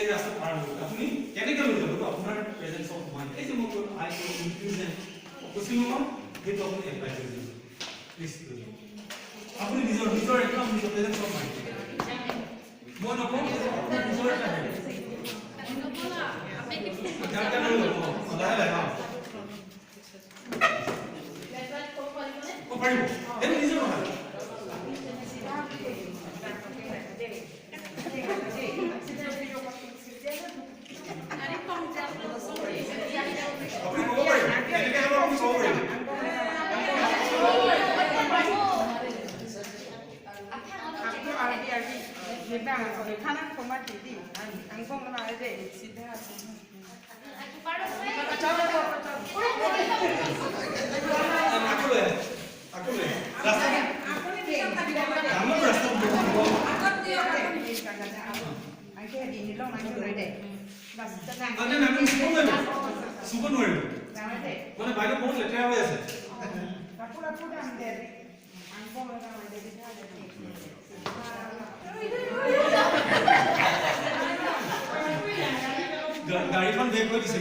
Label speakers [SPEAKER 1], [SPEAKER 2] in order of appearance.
[SPEAKER 1] এই ৰাস্তা পাৰ হৈ গ'ল, আপুনি কেনেকৈ লৈ যাব? এইটো আপোনাৰ প্ৰেজেঞ্চ অফ মাইণ্ড। এই যে মই ক'লো, আই ইনক্লুজন কৈছিলোঁ মই, সেইটো আপুনি এপ্লাই কৰি দিব প্লিজ। লৈ যাব আপুনি নিজৰ নিজৰ একদম নিজৰ প্ৰেজেঞ্চ অফ মাইণ্ড। মই নকওঁ, আপোনাৰ নিজৰ এটা হেৰি। তেওঁ লৈ ল'ব। অঁ, লাহে লাহে। অঁ, পাৰিব। সেইটো নিজৰ কথা। আপুনি ক'ব পাৰিব কেনেকৈ যাব, আপুনি ক'ব পাৰিব। আকৌ লৈ আহে, আকৌ লৈ আহে। ৰাস্তাটো ডাঙৰ ৰাস্তাটো দিব। নাই নাই, আপুনি চুব নোৱাৰিব, চুব নোৱাৰিব। মানে বাইদেউ বহুত লেতেৰা হৈ আছে। গাড়ীখন বেক কৰি দিছে।